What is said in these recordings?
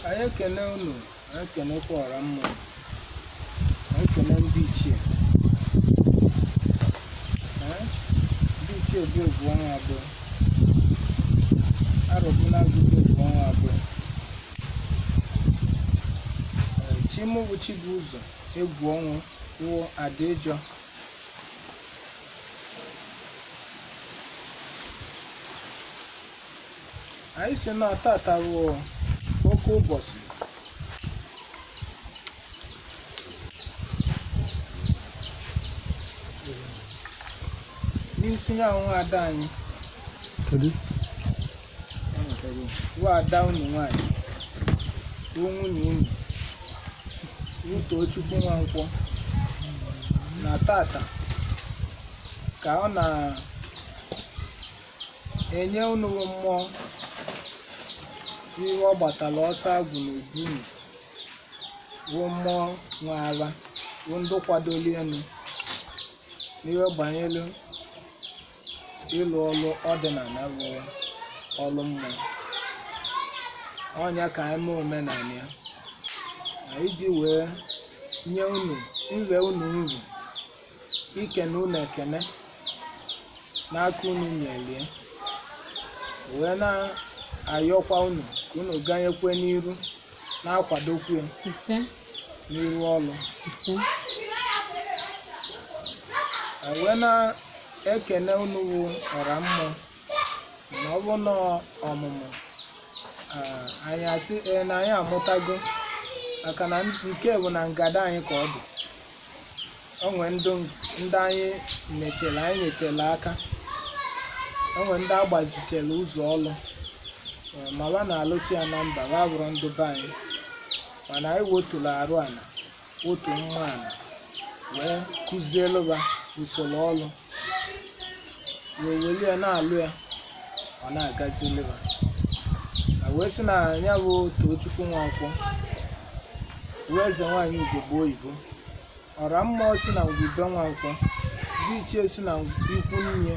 Anyị ekene unu, anyị ekenekwa ọra mmụọ, anyị ekene ndị ichie. Ee, ndị ichie bụ egwu ọnwa abụọ, arọbụnagụ bụ egwu ọnwa abụọ. Ee, chi mụ bụ Chibụzọ egwu ọnwụ wụ Adaịjọ. Anyị si na tata wụ oke ụbọchị. N'isi ya nwa ada anyị. Kedu? Wụ ada unu nwanyị, wụ nwunye unu, wụ Tochukwu Nwankwọ. Na tata ka ọ na-enye unu mmụọ ihe ọ gbatala ọsọ agwụ n'obu unu, wụ mmụọ nwe agha, wụ ndị kwadoli enu n'ihe gbanyelu ịlụ ọlụ ọdịnala bụ ọlụ mmụọ. Ọnya ka anyị mee omenala ya na iji wee nye unu nre unu nru ikene unu ekene n'aka unu nyelie, wee na-ayọkwa unu ka unu ganyekwe n'iru na-akwadokwe Ise. n'iru ọlụ. Ise. Wee na-ekene unu wụ ọra mmụọ na ọ bụ na ọmụmụ anyị asị ee na anyị amụtago, maka na nke bụ na ngada anyị ka ọ dị. O nwee ndị anyị mechara, anyị nyechara aka, o nwee ndị agbazichara ụzọ ọlụ ma ba na-alụchi ya na mba, ba bụrụ ndụ be anyị, mana anyị woturu arụ ala, wotu mma ala, wee kụzielu ba usoro ọlụ, wee weli ya na-alụ ya, ọ na-agazili ba. Na wee sị na ya bụ Tochukwu Nwankwọ wee eze nwaanyị ugogbe oyibo, ọra mmụọ si na ngwube Nwankwọ, ndị ichie si na ikwu nne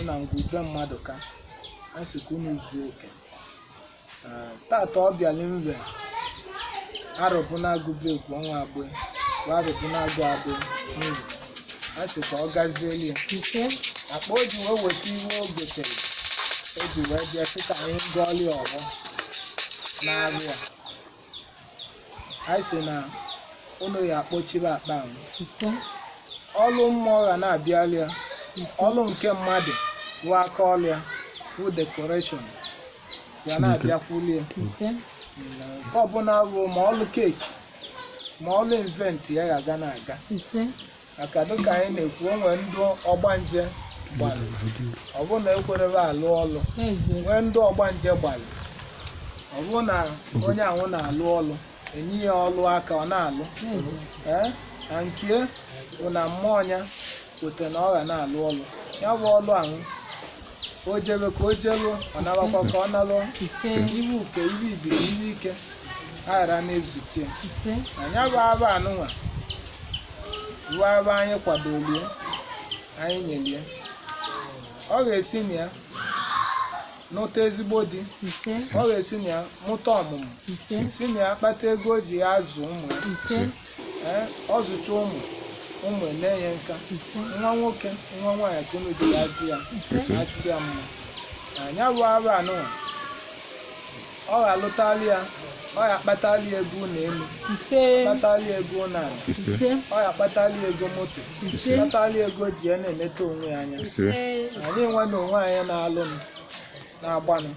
na ngwube mmadụ ka a sị ka unu zuo oke. Tata ọ bịala mbe arọbụnagụ bụ egwu ọnwa abụọ bụ arọbụnagụ abụọ nru, a sị ka ọ gazielu ya. Ise. Akpa o ji wee weta iwe o gotere o ji wee bịa sị ka anyị gọọlie ọgbọ na-arụ ya. Anyị sị na unu ya akpọchibe akpa ahụ. Ise. Ọlụ mmụọ ga na-abịali ya. Ise. Ọlụ nke mmadụ wụ aka ọlụ ya wụ dekoreshọn ya na-abịakwuli ya. Ise. Nke ọbụla bụ ma ọlụ keeki ma ọlụ inventi ya ga-aga na-aga. Ise. Maka dịka anyị na-ekwu, o nwee ndị ọgbanje gbalị, ọ bụrụ na ekwerebe alụ ọlụ, Eze. nwee ndị ọgbanje gbalị, ọ bụrụ na onye ahụ na-alụ ọlụ enye ya ọlụ aka ọ na-alụ. Eze. Ee, na nke bụ na mmụọ ya kwete na ọ ga na-alụ ọlụ ya bụ ọlụ ahụ, o jebe ka o jelu, ọ nabakwa ka ọ nalụ. Ise. Iwe uke, iwe ibiri, iwe ike aghara na-ezute. Ise. Na ya bụ aba anụnwa ruo aba anyị kwadolie, anyị nyelie, ọ ga-esi na ya nụta ezigbo di. Ise. Ọ ga-esi na ya mụta ọmụmụ. Ise. Si na ya kpata ego o ji ya azụ ụmụ ya. Ise. Ee, ọ zụcha ụmụ ụmụ na-enye nka. Ise. Nwa nwoke, nwa nwaanyị ka unu ji ya ajụ ya. Ise. Ajụ ya mma na ya bụ aba anụnwa, ọ ga-alụtali ya, ọ ga-akpatali ego ụlọ elu. Ise. Kpatali ego ụlọ ala. Ise. Ise. Ọ ga-akpatali ego moto. Ise. Kpatali ego ji ya na-eneta onwe ya anya. Ise. Anyị nwe na onwe anyị na-alụnụ na-agbanụ,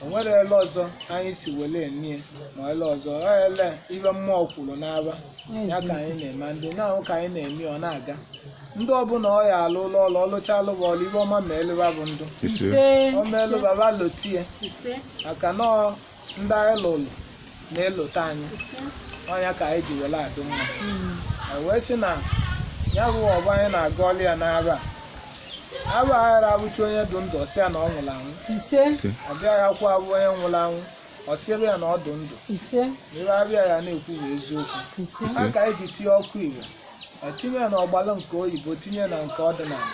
o nwere ele ọzọ anyị si wele enie ma ele ọzọ ọ ele ibe mmụọ kwuru n'aba ya ka anyị na-eme, ndị na-ahụ ka anyị na-eme ọ na-aga. Ndị ọbụla ọ ya alụ ụlọ ọlụ ọlụcha alụba ọlụ ibe ọma ma elụba bụ ndụ. Ise. O meelụba ba lotie. Ise. Maka na ọ ndị anyị lụrụ na-elota anyị. Ise. Ọnya ka anyị ji wele adụ mma. Anyị wee sị na ya bụ ọbụ anyị na-aga ọlụ ya n'aba a aba aghara abụcha onye dị ndụ ọsịa na ọ nwụrụ anwụ. Ise. Ise. Ọbịa ya kwa abụ onye nwụrụ anwụ ọsịrị ya na ọ dị ndụ. Ise. Ire abịa ya na-ekwu bụ eziokwu. Ise. Ha ka anyị ji tinye ọkụ igwe, tinye na ọgbalụ nke oyibo, tinye na nke ọdịnala.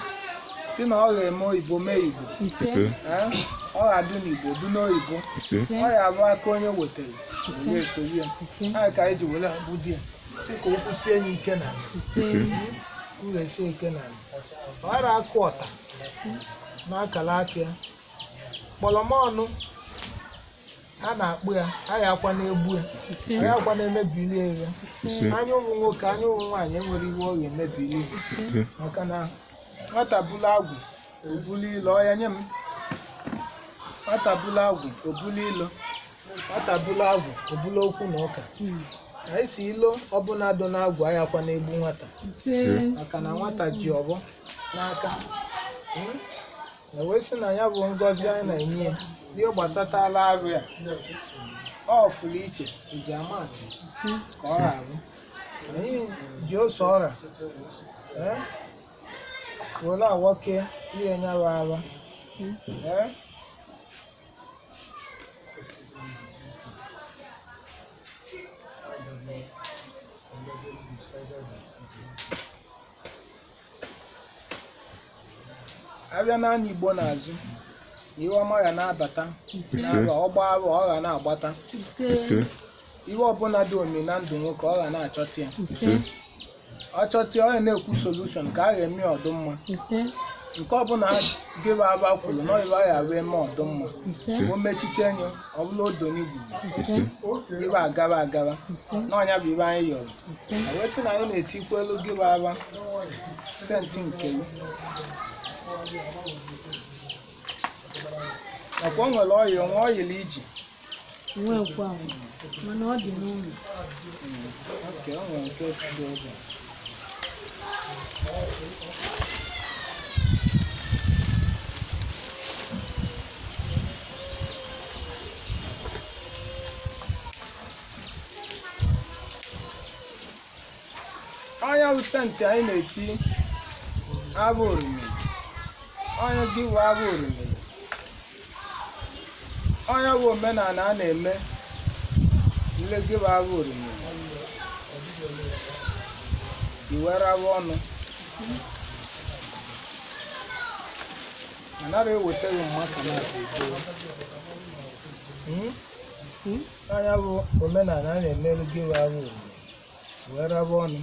Si na ọ ga-eme oyibo mee Igbo. Ise. Ọ ga-adụ n'Igbo du n'oyibo. Ọ ya abụ aka onye wetara were esori ya. Anyị ka anyị ji were abụ di ya si ka o kwụsie ya ike na kwụghesie ike na ọ ghara akụ ọta n'akara aka ya kpọlọmọnụ a na-akpụ ya aya akwa na-egbu ya aya akwa na-emebili ya anya ụmụ nwoke anya ụmụ nwaanyị enwere iwe ọ ga-emebili ya maka na nwata bulu agwụ obulu ilo ọ ya nye m nwata bulu agwụ obulu ilo nwata bulu agwụ obulu okwu na ụka anyị si ilo ọbụla dị n'agwụ aya akwa na-egbu nwata maka na nwata ji ọbọ n'aka. Wee sị na ya bụ ngọzi anyị na-enye ya ihe gbasatala arụ ya ọ fụrụ iche eji ama atụ ka ọ ga-abụ anyị ji ose ọra were awọke ihe nyawa ara abịa n'anya Igbo n'azụ na iwe ọma ya na-abata n'arụ ọgba arụ ọ ga na-agbata iwe ọbụla dị omimi na ndụ nwoke ọ ga na-achọta ya ọ chọta ya ọ ga na-ekwu solushon ka a ga-eme ọdụmma nke ọbụla gịba aba kwuru na ọyịba ya wee mee ọdụmma o mechiche enyo ọ bụla odonigwu ibe agaba agaba n'ọnya bụ ibe anyị yọrọ wee sị na anyị na-etikwa elu gịba aba senti nke gị nakwa o nwere ọyị onwe ọyịla iji mana ọ dị n'ụlọ. Okay, o nwere nke dị oge. Ọnya bụ senti anyị na-eti abụ orumiri. Ọnya gị bụ abụ orumiri. Ọnya bụ omenala a na-eme nle gị bụ abụ orumiri. Iwere abụ ọnụ anara eweta gị mma ka na-abụ. Ọnya bụ omenala a na-emelu gị bụ abụ orumiri. Iwere abụ ọnụ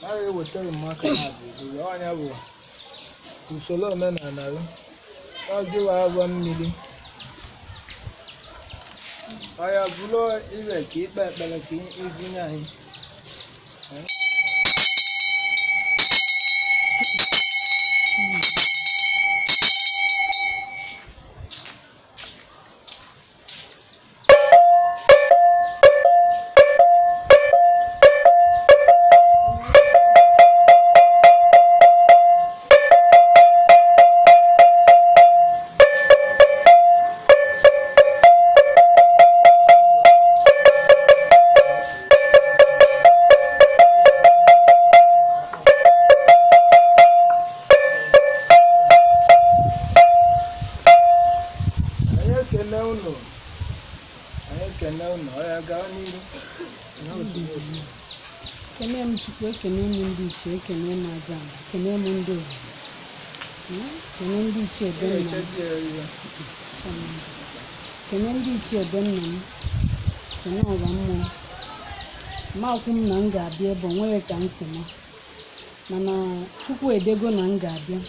anara eweta gị mma ka na-abụ. Ọnya bụ usoro omenala gị. Ọ gị bụ abụ mmiri. Ọya bụrụ iwe ka ikpe ekpere ka ibunye anyị. Anyị ekene unu, anyị ekene unu, ọ ya gaa n'ihu. Ekene m Chukwu, ekene m ndị ichie, ekene m aja, ekene m ndị obodo, ekene ndị ichie be nna m, ekene ndị ichie be nna m, ekene ọra mmụọ. Makwu m na m ga-abịa ebe o nwere ka m si ma, mana Chukwu edego na m ga-abịa.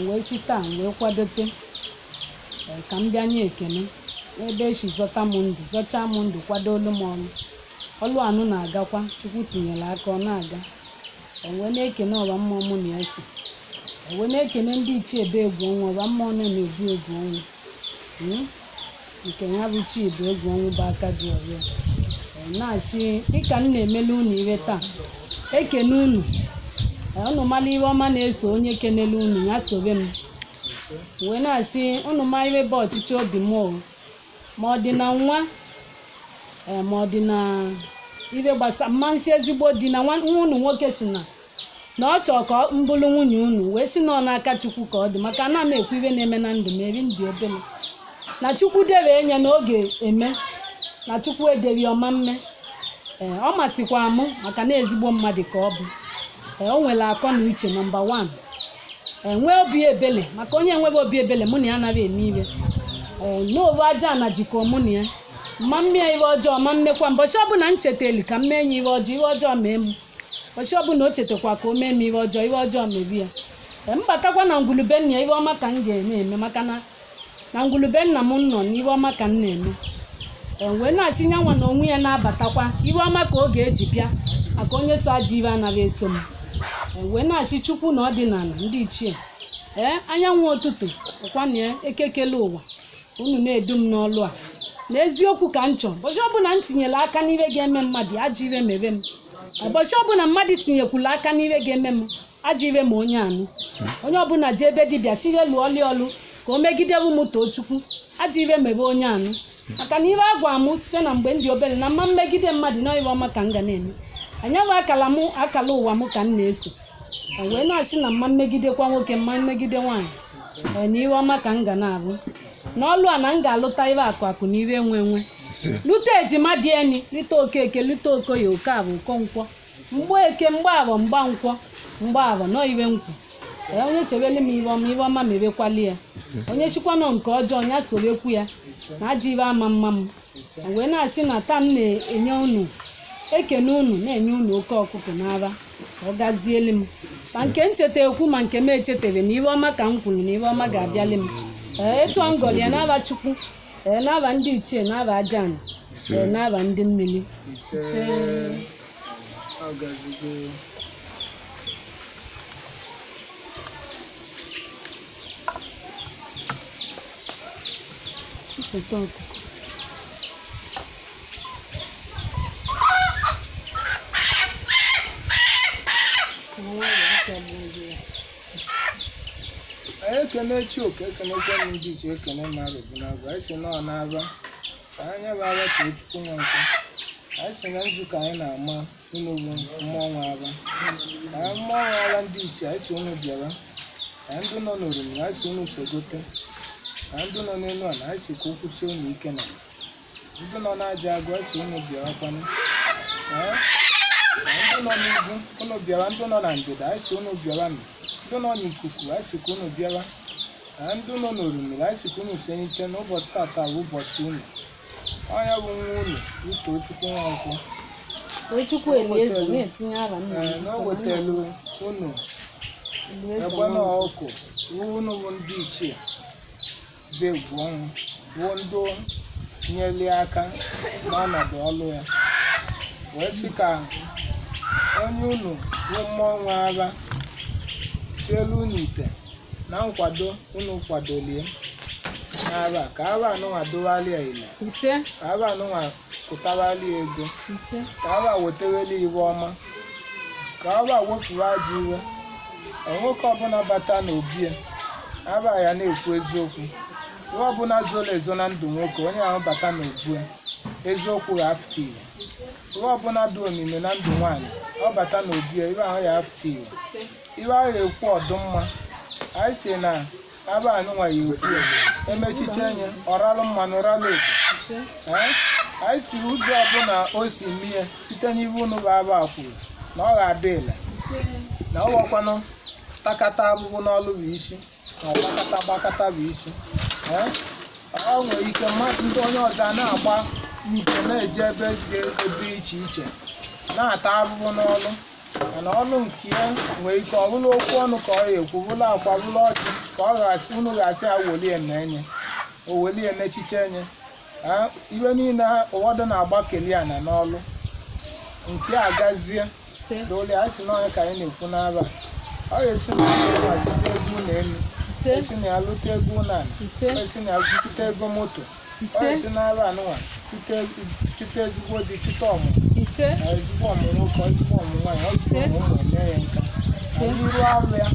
Wee si taa wee kwadote ka m bịa nye ekene ebe esi zọta m ndụ, zọchaa m ndụ, kwadolu m ọrụ. Ọlụ anụ na-agakwa, Chukwu tinyere aka ọ na-aga. Wee na-ekene ọra mmụọ mụ na ya so. Wee na-ekene ndị ichie ebe egwu ọnwụ, ọra mmụọ nọ na-ebu egwu ọnwụ. Nke ya bụ chi bụ egwu ọnwụ bụ aka ji ọrịa. Na-asị dịka m na-emelu unu ire taa, ekene unu. Unu mara ihe ọma na-eso onye kenelu unu ya sobe m. Wee na-asị unu mara ihe bụ ọchịchị obi m o, ma ọ dị na nwa ma ọ dị na ihe gbasa mmansi ezigbo di na nwa unu nwoke si na ọ chọọ ka m bụrụ nwunye unu, wee si na ọ n'aka Chukwu ka ọ dị, maka na m ekwu ihe na-eme na ndụ m eri ndị obere na Chukwu dere enye n'oge eme na Chukwu edere ọma mme. Ọ masịkwa m maka na ezigbo mmadụ ka ọ bụ. O nwere akọ na uche nọmba 1. Enwe obi ebele maka onye enwebe obi ebele mụ na ya anaghị eme iwe. Ee, n'owu aja na jikọ mụ na ya mma mmịa iwe ọjọọ ma mmekwa mbọchị ọbụla m cheteli ka m mee ya iwe ọjọọ, iwe ọjọọ mee m. Mbọchị ọbụla o chetakwa ka o mee m iwe ọjọọ, iwe ọjọọ mebi ya. Ee, m batakwa na ngwulube nna ya, iwe ọma ka m ga-eme maka na na ngwulube nna m nọ na iwe ọma ka m na-eme. Ee, wee na-asị nyanwa na onwe ya na-abatakwa iwe ọma ka ọ ga-eji bịa maka onye so ajọ iwe anaghị eso m. Ee, wee na-asị Chukwu na ọdịnala ndị ichie, ee, anyanwụ ụtụtụ ọkwa na ya ekekele ụwa unu na-edu m n'ọlụ a na eziokwu ka m chọọ. Ụbọchị ọbụla m tinyere aka n'ihe ga-eme mmadụ ajọ iwe mere m. Ụbọchị ọbụla mmadụ tinyekwula aka n'ihe ga-eme m ajọ iwe ma onye anụ. Onye ọbụla jee ebe dibịa sire lụọli ọlụ ka o megidewu m too Chukwu, ajọ iwe mere onye anụ. Maka na iwe agwa m site na mgbe m dị obere na mma mmegide mmadụ na iwe ọma ka m ga na-eme. Anya bụ akala m, akala ụwa m ka m na-eso. Wee na-asị na mma mmegidekwa nwoke, mma mmegide nwaanyị, ee, na iwe ọma ka m ga na-arụ n'ọlụ a, na m ga-alụta iwe akụ akụ na iwe enwe enwe, lute ejima dị eni, lute okeke, lute okoye, okeabụ, okonkwọ, mgbaeke, mgbaabọ, mgbankwọ, mgbaabọ nọ iwe nkwụ. Ee, onye chewele m iwe ọma, iwe ọma mebekwali ya. Onye chikwanọ nke ọjọọ ya sorekwu ya na ajọ iwe ama mma m. Wee na-asị na taa m na-enye unu ekene unu, na-enye unu oke ọkụkọ n'ara ka ọ gaziele m, ma nke m cheta ekwu ma nke m echetebe na iwe ọma ka m kwuru na iwe ọma ga-abịali m. Ee, etu a ngọrọ ya n'aba Chukwu, ee, n'aba ndị ichie, n'aba aja anyị, ee, n'aba ndị mmiri. Ise. Ọ gazigo. Foto ọkụkọ. Anyị ekene Chioke, ekenekwe m ndị ichie, ekene mmadụ bụ n'agụ. Anyị si nọ n'aba ka anya bụ aba too Chukwu nwa nkwọ. Anyị si na nzukọ anyị na-ama unu bụ mmụọ nwa aba, ka mmụọ nwa aba ndị ichie, anyị si unu bịara, ka ndị nọ n'oriri anyị si unu sogote, ka ndị nọ n'elu ala anyị si ka okwu sie unu ike, na ndị nọ n'aja agụ anyị si unu bịarakwanụ, ee, ka ndị nọ n'ugwu unu bịara, ndị nọ na ndịda anyị si unu bịara, ndị nọ n'ikuku anyị si ka unu bịara, na ndị nọ n'oriri anyị si ka unu sie ike n'ụbọchị tata bụ ụbọchị unu. Ọnya bụ nwa unu Uto Chukwu Nwankwọ. Tochukwu Elieze na-etinye aha nna Ee, ya. na o wetelu unu Elieze ekwe na Nwankwọ. ọkụ unu bụ ndị ichie bụ egwu ọnwụ bụ ndị nyeli aka n'ọnọdụ ọlụ ya, wee sị ka onye unu bụ mmụọ nwe agha sielu unu ite na nkwado unu kwadolie n'agha, ka agha anụnwa dowalịa ile, Ise. ka agha anụnwa kụtawalịa ego, Ise. ka agha weteweli iwe ọma, ka agha wefuru ajọ iwe. Nwoke ọbụla bata n'obi ya, agha ya na-ekwu eziokwu. Ihe ọbụla zoro ezo na ndụ nwoke, onye ahụ bata n'obu ya, eziokwu ga-afụta ihe. Ihe ọbụla dị omimi na ndụ nwaanyị, ọ bata n'obi ya, ihe ahụ ya afụta ihe. Ise. Iwe ahụ ekwu ọdụmma, anyị si na aba anụnwa ya ekwu ya emechiche nye ọralụ mmanụ ralụ ebu. Ise. Ee, anyị si ụzọ ọbụla o si mie site n'ihe unu bụ aba kwuru na ọ ga-adị ile, na ọ gwakwanụ takata abụbụ n'ọlụ bụ isi, na ọgbakata gbakata bụ isi. Ee, ọ nwere ike mmadụ ndị onye ọzọ a na-agba njem na-eje ebe dị iche iche na-ata abụbụ n'ọlụ, mana ọlụ nke ya nwere ike ọ bụrụ okwu ọnụ ka ọ ya ekwu, bụrụ akwa, bụrụ ọchị ka ọ ga-asị unu ga-asị ya welie na enye o welie n'echiche enye. Ee, iwe niile ụfọdụ na-agbakeli ana n'ọlụ nke a gazie. Ise. Dole anyị si n'ọnya ka anyị na-ekwu n'aba ọ ga-esi na ya lụta ego ụlọ elu, Ise. esi na ya lụta ego ụlọ ala, Ise. esi na ya chụta ego moto, ọ Ise. ga-esi n'aba anụnwa chụta ezigbo di, chụta ọmụmụ, Ise. na ezigbo ọmụmụ nwoke, ezigbo ọmụmụ nwaanyị, ọ Ise. zụrụ ụmụ eme ya nka. Ise. Iru ọrụ ya,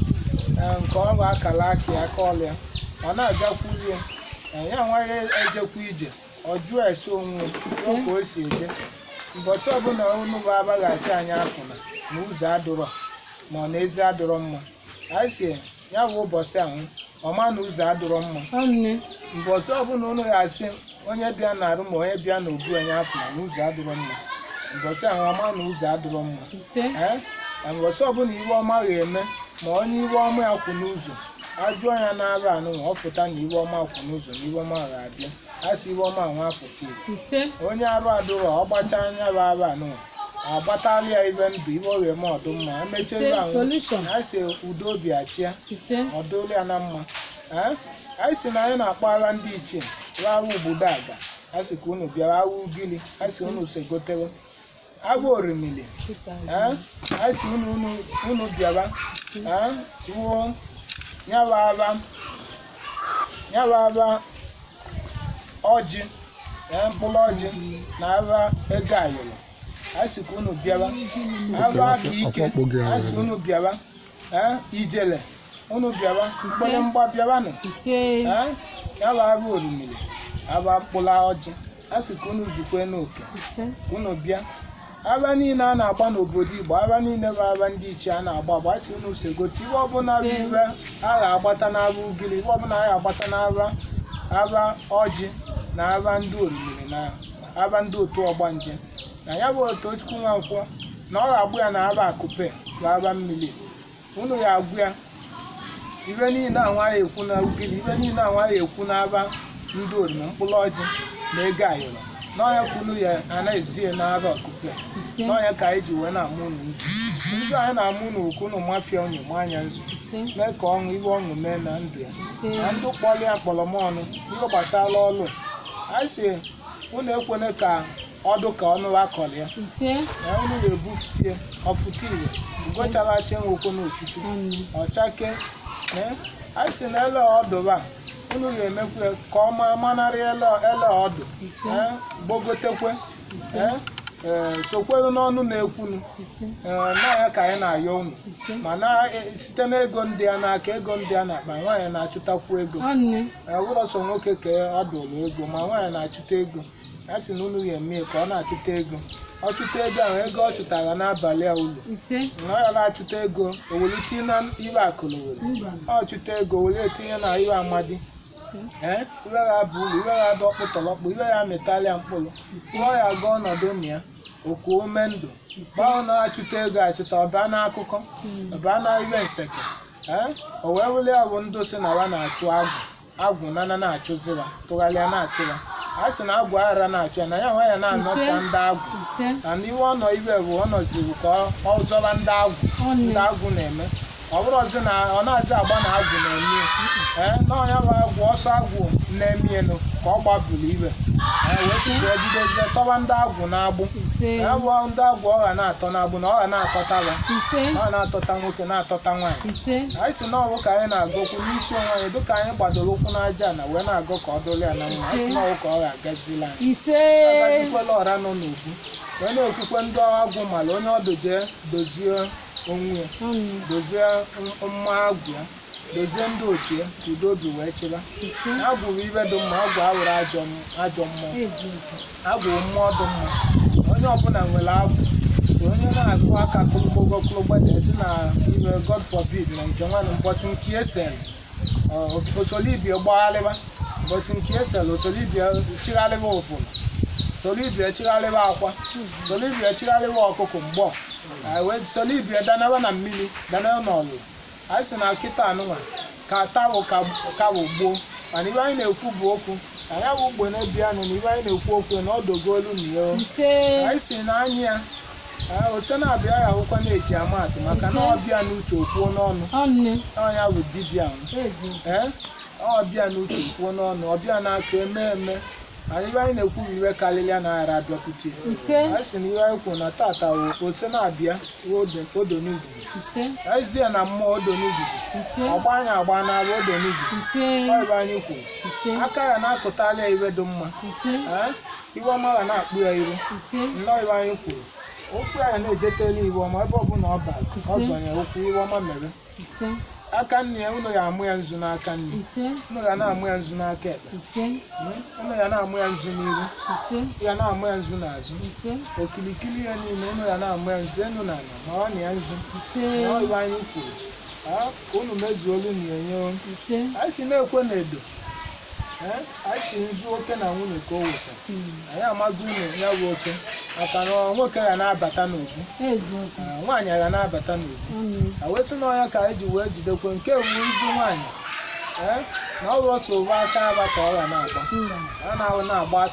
ee, nke ọ bụ akara aka ya aka ọrụ ya, ọ na-agakwuru ya. Ee, ya nwa ya ejekwa ije, ọ jụọ ese onwe Ise. ya ka o si eje. Ụbọchị ọbụla unu bụ aba ga-asị anyị afụna na ụzọ adụrọ ma ọ na ezi adụrọ mma, anyị si ya bụ ụbọchị ahụ ọma na ụzọ adụrọ mma. Ọnne. Ụbọchị ọbụla unu ga-asị onye bịa n'arụ ma onye bịa n'obu anyị afụna na ụzọ adụrọ mma, ụbọchị ahụ ọma na ụzọ adụrọ mma. Ise. Ee, na ụbọchị ọbụla iwe ọma ga-eme Ma onye iwe ọma ya kwụ n'ụzọ ajụọ ya na-arụ anụnwa ọ fụta na iwe ọma kwụ n'ụzọ na iwe ọma ga-abịa a sị iwe ọma nwa afụta ise onye arụ adụrọ ọ gbacha anya bụ arụ anụnwa agbatala ya ibe ndụ iwe ọ ga-eme ọdụ mma emechaa ise ibe ahụ solution a sị udo obi achịa ise ọ dụrụ ya na mma. Anyị sị na anyị na-akpọ agha ndị ichie rawa ugbudo aga a sị ka unu bịara agha ugili a sị unu segotere agha orimili 2000 a sị unu unu bịara ruo nyawa agha nyawa agha ọjị mkpụrụ ọjị na agha ego ayọrọ a sị ka unu bịara agha aka ike a sị unu bịara ijele unu bịara mgbịrịmgba bịaranụ ise ya bụ agha orimiri agha mkpụrụ ọjị a sị ka unu zukwe n'oke ise ka unu bịa agha niile a na-agba n'obodo Igbo agha niile bụ agha ndị ichie a na-agba agba a sị unu segote iwe ọbụla bụ iwe a ga-agbata n'agha ugiri iwe ọbụla a ga-agbata n'agha agha ọjị na agha ndị orimiri na agha ndị otu ọgbanje na ya bụ Tochukwu Nwankwọ na ọ ga-agbụ ya na agha akụpe bụ agha mmiri unu ya agwụ ya ibe niile anwa ya ekwu na ugiri ibe niile anwa ya ekwu n'aba ndị orima mkpụrụ ọjị na ego ayọrọ n'ọnya ka unu ya ana-ezie n'aba ọkụpe ise n'ọnya ka anyị ji wee na-amụ unu nzu nzu anyị na-amụ unu okwu unu mafia unu ma anya nzu ise mee ka ọṅụ iwe ọṅụ mee na ndụ ya ise na ndị kpọrọ ya kpọrọmọnụ ihe gbasara ọlụ anyị si unu ekwene ka ọdụ ka ọnụ akọrọ ya ise na unu ga-ebufutie ọfụta ire ugochara chi nwokwu n'otutu amen ọchake anyị si na ele ọdụba unu ga-emekwa ya ka ọ maa manarị ele ele ọdụ ise gbogotekwe ise sokwelu n'ọnụ na-ekwunu ise n'ọnya ka anyị na-ayọ unu ise mana site n'ego ndị a n'aka ego ndị a na-akpa nwaanyị na-achụtakwu ego ọnụ ọ bụrụ sọ nwoke ka ọ dụrụ ego ma nwaanyị na-achụta ego a sị na unu ga-eme ya ka ọ na-achụta ego ọ chụta ego ahụ ego ọ chụtara n'abalị a ulu ise na ọ yara achụta ego o were tinye na iwe akụlụwere mba ọ chụta ego were etinye na iwe amadi ise ee iwe ya bụ uru iwe ya bụ ọkpụtọrọkpụ iwe ya mịtalịa mkpụrụ ise ọ ya ga ọnọdụ na ya oku ome ndụ ise gbanwe na-achụta ego achụta ọba n'akụkọ ọba na iwe nseke ee o wee wụli ya bụ ndụ si na wa na-achụ agwụ agwụ nana na-achụzira tụgharịa na-achụra a sị na agwụ aghara na-achụ ya na ya nwa ya na-anọta ndị agwụ ise na n'iwe ọnọ iwe bụ ọ nọziri ka ọ zọba ndị agwụ ọnụ ndị agwụ na-eme ọ bụrụ ọzọ na ọ na-azị agba na agwụ na-eme ee na ọnya bụ agwụ ọsọ agwụ na-eme elu ka ọ gbaburu iwe ee wee sị ka e bidozie tọba ndị agwụ na-agbụ ise ya bụ ndị agwụ ọ ga na-atọ n'agbụ na ọ ga na-atọtaba ise ọ na-atọta nwoke na-atọta nwaanyị ise anyị si na ọwụ ka anyị na-agụ okwu n'isi onwe anyị dịka anyị gbadoro ụkwụ n'aja na wee na-agụ ka ọ dụrụ ya na mma anyị si na ọwụ ka ọ ga-agazila anyị ise agazikwela ọra nọ n'ugwu wee na-ekwukwe ndị agwụ mara onye ọdụ jee dozie onwe ya ọnụ dozie mma agwụ ya dozie ndị otu ya ka udo obi wee chịba ise agwụ bụ ibe dị mma agwụ awụrụ ajọ mmụọ eziokwu agwụ bụ mmụọ dị mma onye ọbụla nwere agwụ onye na-agụ aka kụrụgbogo kụrụgbede si na ime god forbid na nke nwanne mbọsị nke esel osolibie gbagharịba mbọsị nke esel osolibie chigharịba ụfụrụ solibie chigharịba akwa solibie chigharịba ọkụkọ mgbọ wee solibie danaba na mmiri danaba n'ọlụ anyị sị na kịta anụnwa ka tawụ ka bụ gboo mana ibe anyị na-ekwu bụ okwu anyị abụ ugbo na-ebi anụ na ibe anyị na-ekwu okwu na ọdọgo olu na ya ise anyị si na anya ya ose na-abịa ya akwụkwọ na-eji ama atụ maka na ọbịa n'uche okwuo n'ọnụ ọnụ ọnya bụ dibịa ahụ. eziokwu ee ọbịa n'uche kwuo n'ọnụ ọbịa n'aka eme eme mana ibe anyị na-ekwu bụ iwe karịrị ya na aghara abịakwute ise anyị sị na iwe anyị kwuru na tata wụ ose na-abịa odo n'ugwu ise anyị zi ya na mmụọ odo n'ugwu ise ọgba anyị agba n'ara odo n'ugwu ise ọ ibe anyị kwuru ise aka ya na-akụtala ya iwe dị mma ise ee iwe ọma ga na-akpụ ya iru ise nnọọ iwe anyị kwuru okwu ya na-ejetela iwe ọma ebe ọbụla ọ bara ọ zọnyere okwu iwe ọma mere ise aka nne ya unu ya amụ ya nzu n'aka nne ise unu ga na-amụ ya nzu n'aka ekpe ise unu ya na-amụ ya nzu n'iru ise ya na-amụ ya nzu n'azụ ise okilikili ya niile unu ya na-amụ ya nzu enu na ala ma ọ na ya nzu ise na iwe anyị kwuru ka unu mezuolu na enye ise anyị si na-ekwe na edo anyị si nzu oke na nwunye ka o wetara anyị amago unu ya bụ oke Maka na nwoke ga na-abata n'ugwu, nwaanyị ga na-abata n'ugwu. A wee sị na ọnya ka anyị ji wee jidekwe nke wu nzu nwaanyị. Na ọ bụrụ sọ ụba aka aba ka ọ ga na-agba. A na-ahụ na-agba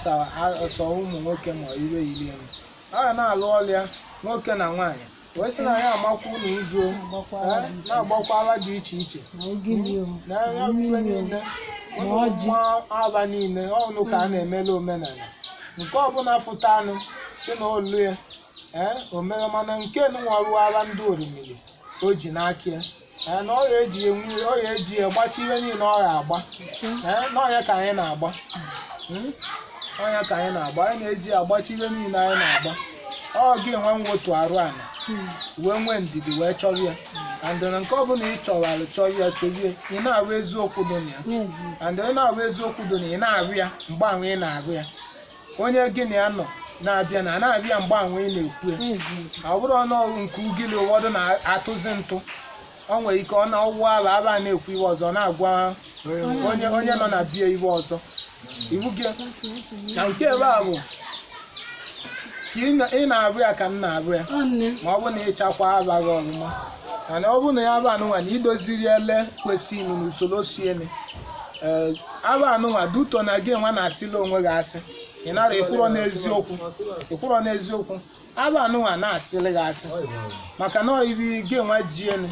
sọ ụmụ nwoke ma iwe yiri elu. A ga na-alụ ọlịa nwoke na nwaanyị. Wee sị na ya amakwa unu nzu na-agbakwara dị iche iche. Na ya bụ iwe niile. Ụmụ aba niile ọnụ ka a na-emela omenala. Nke ọbụla fụta anụ si na olu ya omere mana nke nwa ara ndị orimiri o ji n'aka ya na ọ ga-eji ya gbachi ihe niile ọ ga-agba. N'ọnya ka anyị na-agba. Ọnya ka anyị na-agba. Anyị na-eji agbachi ihe niile anyị na-agba. Ọ gị nwe nwotu arụ ala wee nwee ndidi wee chọrọ ya. And nke ọbụla ị chọrọ chọrọ ya sorie ị na-arụ eziokwu dị na ya. And ị na-arụ eziokwu dị na ị na-arụ ya mgbe ahụ ị na-arụ ya. Onye gị na ya nọ na-abịa na na-abịa mgbe ahụ ị na-ekwu ya. Ọ bụrụ ọnụọgụ nke ugili ụfọdụ na-atụzi ntụ. Ọ nwere ike ọ na-ọwụ aba aba na-ekwu iwe ọzọ na-agwa onye nọ na bie iwe ọzọ. Iwu gị na nke ebe a bụ ka ị na-arụ ya ka m na-arụ ya. Ma ọ bụ na ịchakwa aba gị ọrụma. Mana ọ bụ na ya aba anụnwa na idoziri ele kwesịrị n'usoro si eme. Aba anụnwa duto na gị nwa na-asịla onwe gị asị. Ị nara ekwuro n'eziokwu. Ekwuro n'eziokwu. Aba anụnwa na-asịlị gị asị. Maka na ibi gị nwa ji elu.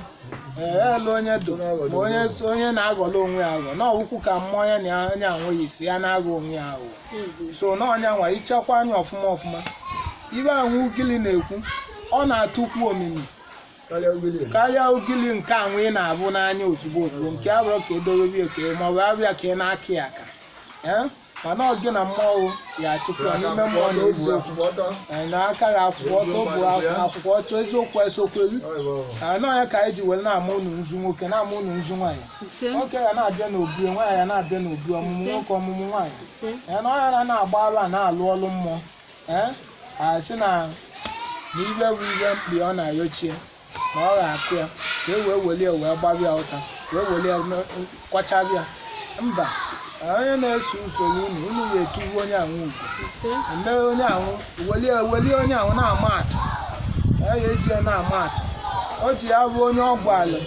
Elu onye do ma onye na-aghọrọ onwe ya aghọ. Na ọwụkwụ ka mmụọ ya na onye anweghị isi ya na-aghọ onwe ya aghọ. So na ọnya nwa ichekwa anya ọfụma ọfụma. Ibe ahụ ugili na-ekwu ọ na-atụkwu omimi karịa ugili nke anwụ ị na-abụ n'anya ozugbo ozugbo nke abụrụ ka edobe eke ma ọ bụ abịa ka ị na-akị aka. Mana ọ gị na mmụọ ya achịkwa n'ime mmụọ na eziokwu na aka gị akwụkwọ ọtọ bụ akwụkwọ ọtọ eziokwu esokwu gị. N'ọnya ka anyị ji were na-ama unu nzu nwoke na-ama unu nzu nwaanyị. Nwoke ya na-abịa n'obi nwaanyị ya na-abịa n'obi ọmụmụ nwoke ọmụmụ nwaanyị. Na ọnya na na-agba ara na-alụ ọlụ mmụọ. A sị na ibe bụ ibe mkpi ọ na-ayochie na ọ ga-akụ ya ka e wee welie wee gbabịa ụta wee welie kwachabịa. Mba, onye na-eso usoro unu unu ga-etubu onye anwụ ugwu. Mee onye anwụ welie onye anwụ na-ama atụ. Ya eji ya na-ama atụ. O ji ya bụ onye ọgwụ ala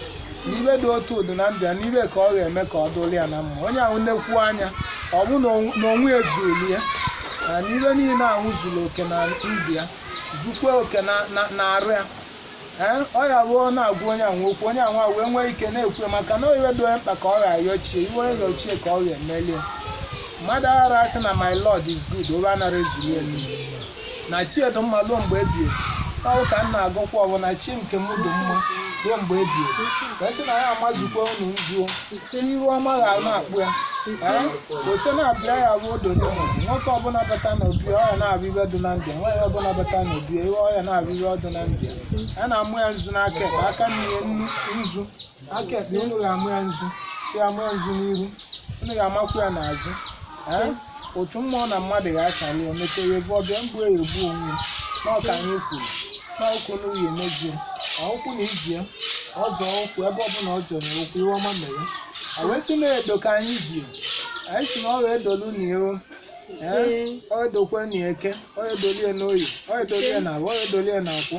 na ibe dị otu ụdị na ndụ ya na ibe ka ọ ga-eme ka ọ dụrụ ya na mma. Onye anwụ na-ekwu anya ọ bụ na onwe ezuru ya. Na ibe niile ahụ zuru oke na ndụ ya zukwe oke na arụ ya. Ọ ya bụ ọ na-agwa onye anwụ okwu onye anwụ wee nwee ike na-ekwu maka na iwe dị mkpa ka ọ ga-ayọchie iwe onye ga-ochie ka ọ ga-emelie. Mmadụ aghara asị na my lord is good obe anara ezuru elu na chi edo mma ruo mgbe ebi ebi. Ọ ka m na-agụkwa ọbụ na chi nke m dị mma ruo mgbe ebi ebi. Wee sị na ya amazukwa unu nzuo si iru ọma ga na-akpụ ya. Ose na-abịa ya bụ ododo nwoke ọbụla bata n'obi ọya na-abịa iwe dị na ndụ nwaanyị ọbụla bata n'obi iwe ọya na-abịa iwe ọdụ na ndụ. A na-amụ ya nzu n'aka ekpe aka nne nzu aka ekpe unu ga-amụ ya nzu ya amụ ya nzu n'iru unu ga-amakwu ya n'azụ. Otu mmụọ na mmadụ ga-achali o mechere ebe ọbịa mgbu egbu onwe n'ọka anyị kwuru n'okwu n'uyi emezie ọkwụ na ijie ọzọ okwu ebe ọbụla ọ jọrọ okwu iwe ọma mere. A wee sị na edo ka anyị ji anyị si na ọ edolu na iro ọ edokwe na eke ọ edolie na oyi ọ edolie na abụ ọ edolie na akwụ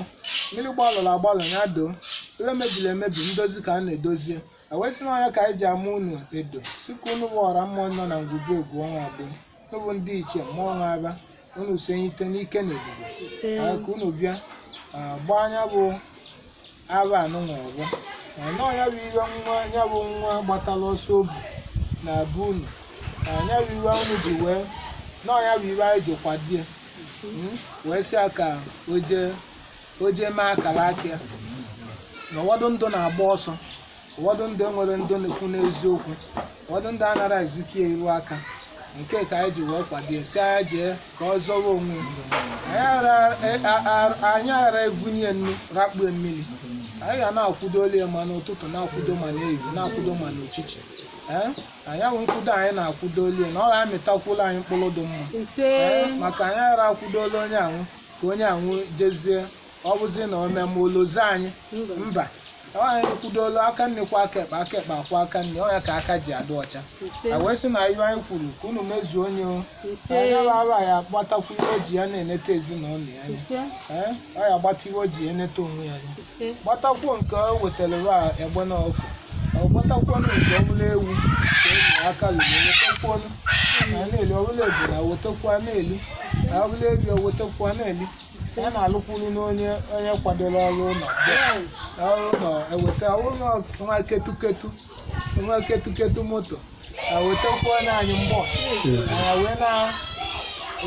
mmiri gbalụrụ agbalụ ya doo ihe mebiri emebi ndozi ka a na-edozie. A wee sị na ọnya ka anyị ji ama unu edo sika unu bụ ọra mmụọ nọ na ngwugwu egwu ọnwa abụọ n'ụbụ ndị ichie mmụọ nwa aba unu senyite n'ike na ebube ka unu bịa gbaa anya bụ aba anụnwa ọgbọ. Na ya bụ iwe nwa ya bụ nwa gbatara ọsọ obi na be unu na ya bụ iwe unu ji wee na ya bụ iwe anyị ji kwadie wee sị ya ka o jee mee akara aka ya. Na ụfọdụ ndụ na-agba ọsọ ụfọdụ ndị nwere ndụ na-ekwu n'eziokwu ụfọdụ ndị anara ezikie iru aka nke ka anyị ji wee kwadie si anyị jee ka ọ zọwa onwe anyị aghara evunye nnu rakpuo mmiri. Anyị ga na-akwụdoli ya ma n'ụtụtụ na-akwụdo ma n'ehihie na-akwụdo ma n'ụchichi. Anyị ahụ nkwụdo anyị na-akwụdoli ya na ọ ga-amịtakwula anyị mkpụrụ dị mma maka anyị aghara akwụdola onye anwụ ka onye anwụ jezie ọ bụzi na o mee ma olozo anyị mba. Anyị kwudola aka nne kwa aka ekpe, aka ekpe akwa aka nne, ọ ya ka aka ji adị ọcha. A wee sị na iwe anyị kwuru ka unu mezuo onye o. Ise. Anya aba ya agbatakwu ihe o ji ya na-eneta ezinụlọ ya anya. Ise. Ee, ọ ya agbata ihe o ji eneta onwe ya anya. Ise. Gbatakwuo nke o wetara wa egbe na ọkụ, ọ gbatakwuo nke ọbụla ewu ka e ji aka lụrụ, wetakwuo na na-eli ọbụla ebu na wetakwa na-eli na ọbụla ebi o wetakwa na-eli. Ise. A na-alụkwuru n'onye onye kwadoro ọrụ ụlọ ọrụ ụlọ eweta ụlọ nwa ketuketu, nwa ketuketu moto ewetakwuo na anyị mgbọ anyị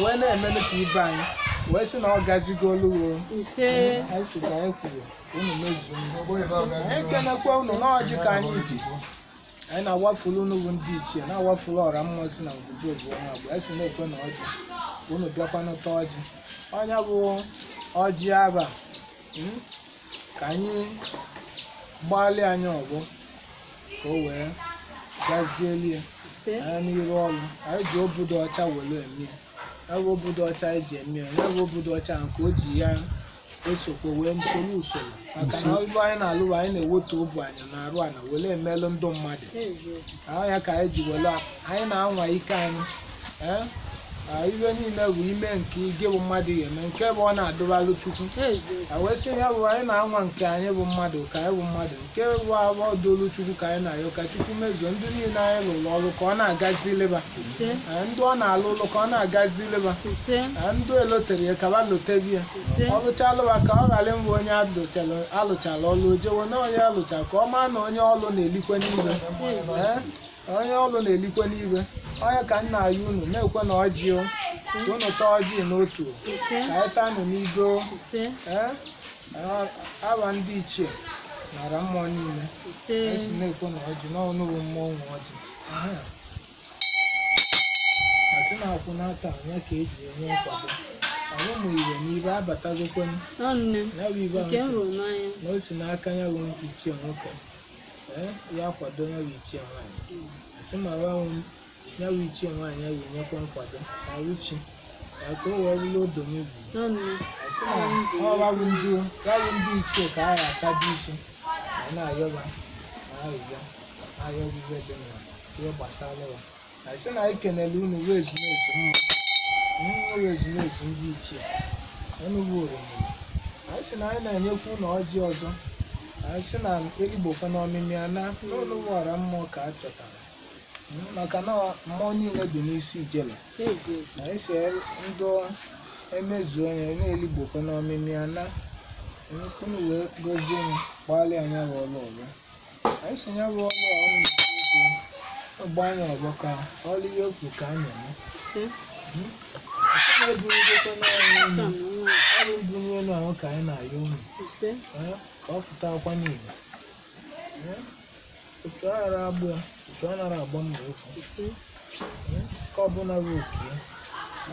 wee na-emelụ ka ibe anyị wee sị na ọ gazigo olugo. Ise. Anyị sị ka anyị kwuru unu mezuo. Anyị ekenekwa unu n'ọjị ka anyị ji anyị na-awafulu unu bụ ndị ichie, na-awafulu ọra mmụọ si na ngwugwu bụ onye agba. Anyị si na-ekwe na ọjị unu bịakwa n'ụtọ ọjị ọnya bụ ọjị aba, ka anyị gbalịa anyị ọgbọ ka o wee gazielie. Ise. Anyị n'iru ọrụ anyị ji obodo ọcha were eme ya bụ obodo ọcha anyị ji eme ya, ya bụ obodo ọcha nke o ji ya esokwa wee soro usoro, maka na ọrụ anyị na-alụ bụ anyị na-ewetu obu anyị na-arụ ana were emelụ ndụ mmadụ. Eziokwu. Ahụ ya ka anyị ji were anyị na-anwa ike anyị. Ee, iwe niile bụ ime nke gị bụ mmadụ ga-eme nke bụ ọ na-adụbalụ Chukwu. Eziokwu. A wee sị ya bụ anyị na-anwa nke anyị bụ mmadụ ka anyị bụ mmadụ nke bụ abụọ dolu Chukwu ka anyị na-ayọ ka Chukwu mezuo ndị niile anyị rụrụ ọrụ ka ọ na-agazi leba. Ise. Ndị ọ na-alụ ụlọ ka ọ na-agazi leba. Ise. Ndị elotere ya ka ba lotebi ya. Ise. Ọ lụchalụwa ka ọ ghara ịmbụ onye alụchala ọlụ ojewo na onye alụcha ka ọ maa na onye ọlụ na-elikwe n'ibe. Ee, onye ọlụ na-elikwe n'ibe. Onye ka nna ya unu na-ekwe na ọjị o, ka unu taa ọjị n'otu o, Ise. ka anyị taa nụ n'igo o. Ise. Ee, aba ndị ichie nara mmụọ niile. Ise. Anyị si na-ekwe na ọjị n'ọnụ bụ mmụọ nwe ọjị. Asị na akwụ n'ata ya ka eji enye nkwado ọrụ ụmụ iwe n'ibe abatagokwenụ. Ọ nne. Ya bụ ibe ahụ Nke m si hụrụ n'anya. na o si n'aka ya bụ ichie nwoke, ee, ya kwado ya bụ ichie nwaanyị. Asị ma ya bụ ichie nwaanyị ya ga-enyekwa nkwado arụchi ya ka o wee bụrụ odo n'ubi. Ọ nne. Asị na ọ ya bụ ndị ya bụ ndị ichie ka a ga-atabi isi ma na-ayọba na arịrịọ na-ayọba ibe dị na ihe gbasara ya. Asị na anyị kenele unu wee ezumezu mma wee ezumezu ndị ichie unu bụ oromiri. Anyị sị na anyị na-enyekwu unu ọjị ọzọ. Anyị sị na eligbokwa n'ọmịmị ana n'ụlọ ọra mmụọ ka a chọtara, maka na mmụọ niile dị n'isi ijele. Eziokwu. Na anyị si ndụ emezuo ya na-eligbokwa n'ọmịmị ana unu wee gozie m gbalịa anya bụ ọlụ ọzọ. Anyị si ya bụ ọlụ a unu ọgba anya ọgbọ ka ọlụ ihe okwu ka a na-eme. Ise. Asị na eburugokwa n'ọnụ Ka unu m nwa. ọrụ mbunye elu ahụ ka anyị na-ayọ unu. Ise. Ee, ka ọ fụtakwa n'igwe. Ee, otu a ghara agbụ ya otu a nara agba mma okwu. Ise. Ee, nke ọbụla bụ oke ya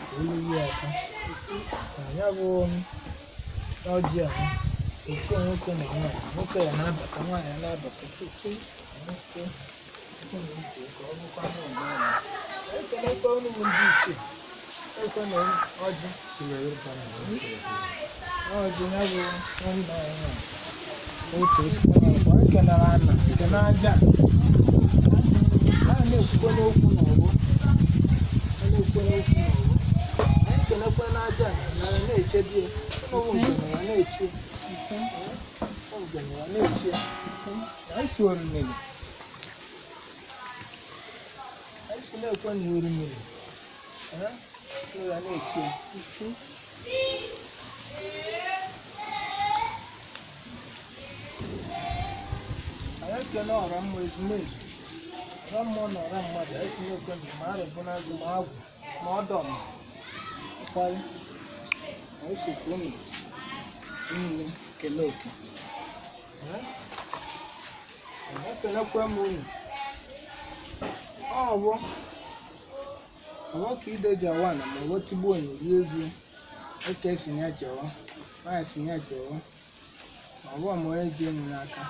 ka olu ya aka. Ise. Ka ya bụ ọjị a otu nwoke na nwaanyị, nwoke ya na-abata, nwaanyị ya na-abata. Ise. Nwoke nwoke na uche ka ọ bụkwa n'ụlọ ya. Ekelekwa unu bụ ndị ichie ekwe na ọjị ọjị ya bụ nwanne anyị nwaanyị otu osikwa na ọgbọ ekenara ana ekene aja a na-ekwukwe n'okwu n'ọgbọ a na-ekwukwe n'okwu n'ọgbọ. Anyị kenekwe n'aja na na-echebi ya ụmụ njem ya na-echi Ise. ụmụ njem ya na-echi ya. Ise. Anyị si orumili, anyị si na-ekwe na orumili ee ya na-echi ya. Ise. Anyị ekene ọra mmụọ ezumezu ọra mmụọ na ọra mmadụ. Anyị si na-ekwe na ma arụbụ na agụ ma agwụ ma ọdọ ma ụkwarị. Anyị si ka unu niile kelee oke. Ee? Ekelekwe m unu ọ bụ ọgbọ ka ide ji awa na ma ọgbọ tigbuo onye rie egwu oke si ya jọọ nwaanyị si ya jọọ ma ọ bụ ma onye ji enyi n'aka.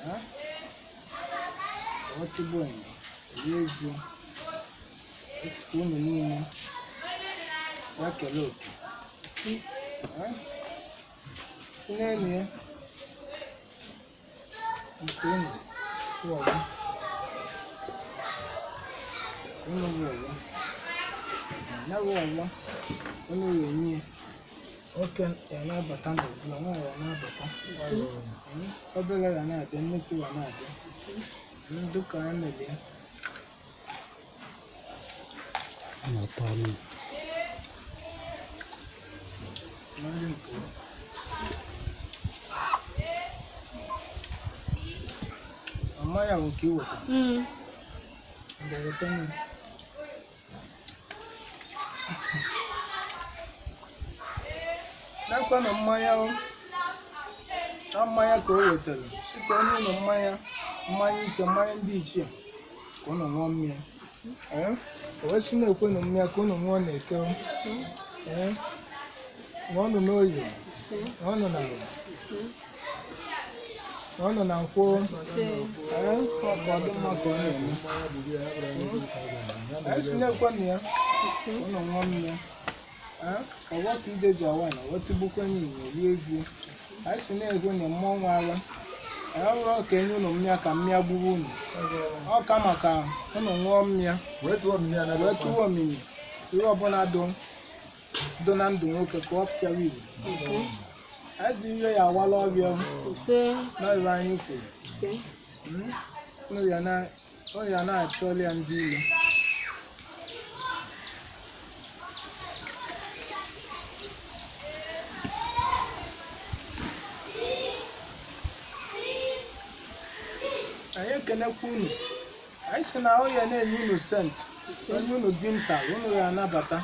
Ee? Ọgbọ tigbuo onye rie egwu unu niile ya kelee oke. Ise. Ee? Si n'elu ya Nke unu wụ ọgbọ. Unu wụ ọgbọ. Ya wụ ọgbọ. Unu ga-enye ya. Nwoke ya na-abata n'obi, nwaanyị ya na-abata. Obere ya na-abịa, nnukwu ya na-abịa. Dịka ya mere ya. Na-atọ ọnụ. Ndị nke ya. Mmanya bụ nke i wetara. Mgbe weta ya. Nakwanụ mmanya o. Na mmanya ka o wetara. Sị ka onye ụnụ mmanya, mmanya ike, mmanya ndị ichie, ka ụnụ ṅụọ mmiri. Ee, o wee sị na-ekwenụ mmiri ka ụnụ ṅụọ na-eke o. Ee, ṅụọnụ n'oye, ṅụọnụ na ala, ṅụọnụ na nkwụ. Ee, ọ ka ọ dị mma ka ọ na-eme. Anyị sị na-ekwenụ ya, ka ụnụ ṅụọ mmiri. Ee, ọgbọ ka ide ji awa na wetụgbukwenye inyo rie egwu. Anyị sị na-ekwe na mmọnwụ agha. Anyị ọrụ ka enye ụnụ mmịa ka mmịa gburu unu. Ọ ka maka ụnụ ṅụọ mmịa Wee tụọ mmiri na wee tụwa omimi ihe ọbụla dụ na ndụ nwoke ka ọ fịara ibu. Anyị sị ihe ya awala ọbịa n'ọrụ anyị kwuru. Ụnụ ya na-achọli ya ndị ilo. Anyị ekenekwa unu. Anyị sị na ọ ya na-enye unu sent, onye unu binta, unu ga-anabata.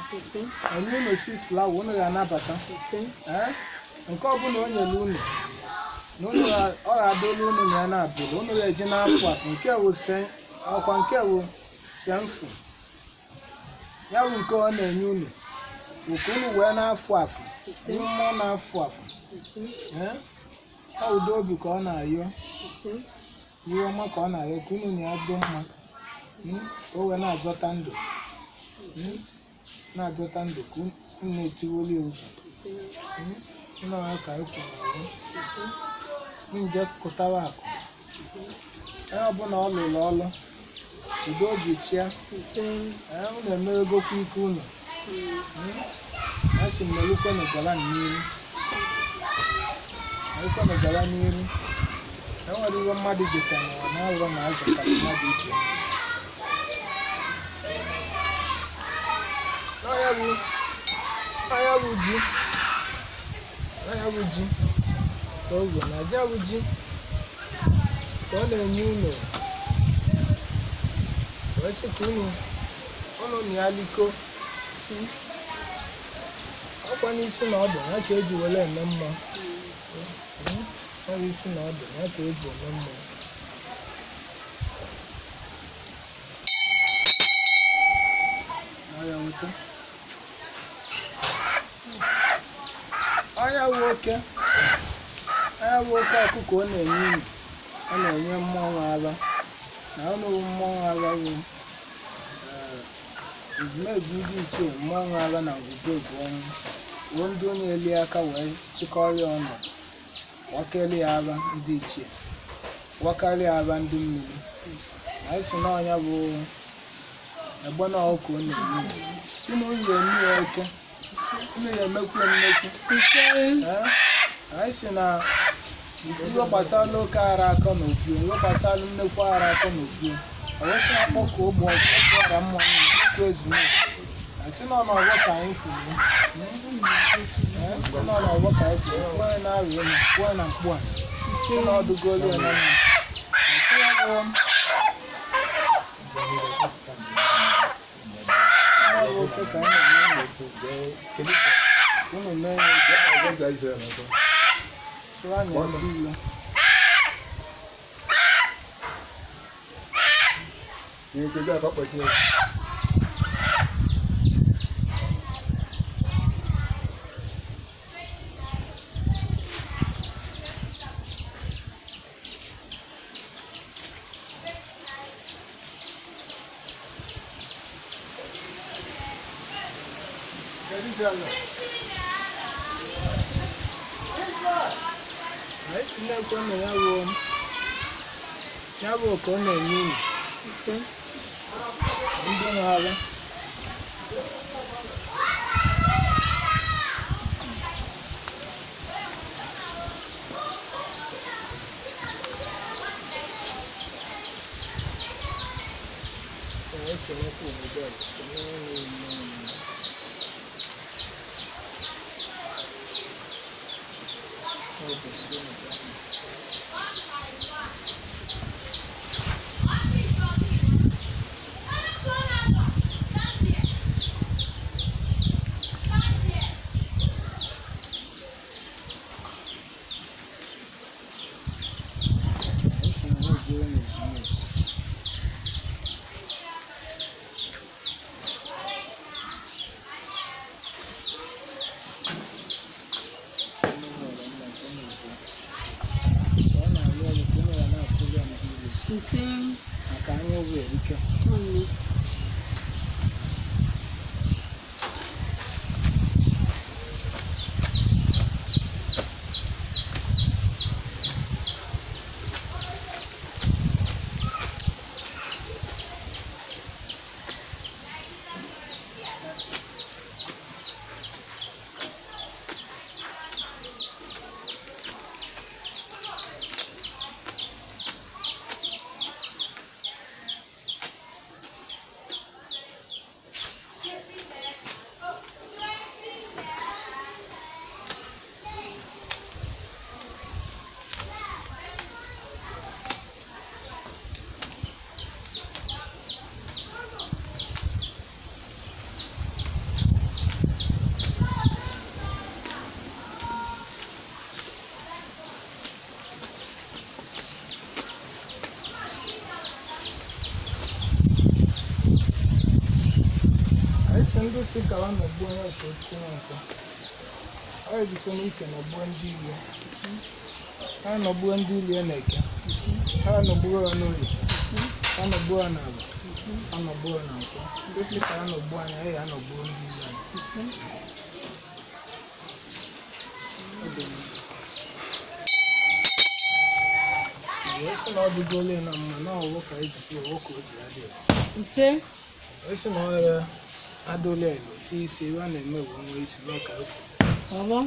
Onye unu six flower, unu ga-anabata. Ee, nke ọbụla o nyere unu, na unu ọ ga-adọla unu na ya na-abụrụ, unu ga-eji n'afọ afọ nke wụ ọkwa nke wụ senfu. Ya bụ nke ọ na-enye unu, bụ ka unu wee n'afọ afọ, mmụọ na-afụ afọ. Ee, ọ udo obi ka ọ na-ayọ. Ihe ọma ka ọ na-arịọ ka unu na ya dị mma, ka o wee na-azọta ndụ, na-azọta ndụ ka unu na-etiwoli ụzọ. Chineke ka anyị kwuru na nje kụtawa akụ. Onye ọbụla ọ lụrụ ọlụ, udo obi chịa. Ee, unu emeregokwa ike unu. A sị m merukwenụ gara n'iru. Merukwenụ gara n'iru. Enwere ihe mmadụ jeta n'ụwa na ọrụ na azụtara mmadụ iche. Ọya bụ ji. Ọya bụ ji. Ka oge na aja bụ ji. Ka ọ na-enye unu. Wee sị ka unu unu na ya liko. Ọkwa n'isi na ọdụ ya ka eji were eme mma. Ọ bụ isi na ọdụ ya ka eji eme mma. Ọya weta. Ọya wụ oke. Ọya wụ oke ọkụkọ ọ na-enye unu. Ọ na-enye mmọnwụ ara. Na ọnụ wụ mmọnwụ ara wụ ezumezu ndị ichie mmọnwụ ara na ngwugwu egwu ọnwụ. Ruo ndị onye eli aka wee chịkọrọ ya ọnụ. Wakeli ara ndị ichie, wakarịa ara ndị mmiri. Anyị sị na ọnya bụ egbe na ọkụ ọ na-eme. Si na unu ya eme ya oke, unu ya emekwu emekwu. Ee, anyị sị na ihe gbasara oke ara akọ na obi, ihe gbasara nnekwu ara akọ na obi. Ọ wee sị na akpọkọ ogbe ọkụ ara mmọnwụ okwu ezumezu. Anyị sị na ọ n'ọgbọ ka anyị kwuru. Ee, sị na ọ n'ọgbọ ka anyị kwuru. Kwuo na arịa unu, kwuo na mkpu a. Sị na ọdụgolu ya na mma. Sị ya bụ ọ bụ oke ka anyị na-eme unu. Unu mee ya tụrụ anya ndị ilo. Anyị si na-ekwe na ya ruo Ya bụ ka ọ na-enye unu Ise. Ndị nwe ekelekwa obodo a, kelee unu. Ọ bụ si unu bịa. Anyị si na ha ejere n'ezumezu. Unu nwere mma nke unu bụ. Ka ọ na-alụ ọlụ ka unu ga na-atụli ya mgbe niile. Ise. Maka anya ụgwọ erike. Nwanne. Anyị si ndị si ka ha nọgbuo onye nke osisi na nkwọ. Ọ ejikwa n'ike nọgbuo ndị ilie. Ha nọgbuo ndị ilie na-eke. Ha nọgbuo ha n'orie. Ha nọgbuo ha n'agba. Ha nọgbuo ha na nkwọ. Ndị si ka ha nọgbuo anyị, anyị anọgbuo ndị ilie anyị. Ise. Ọ dị mma. Wee sị na ọ dịgole na mma na ọwụ ka eji ọwụ ka o ji adị. Ise. Wee sị na ọ rere adụla elu tie isi ebe a na-eme bụ nwa isi n'ọka ekwu. Ọgbọ.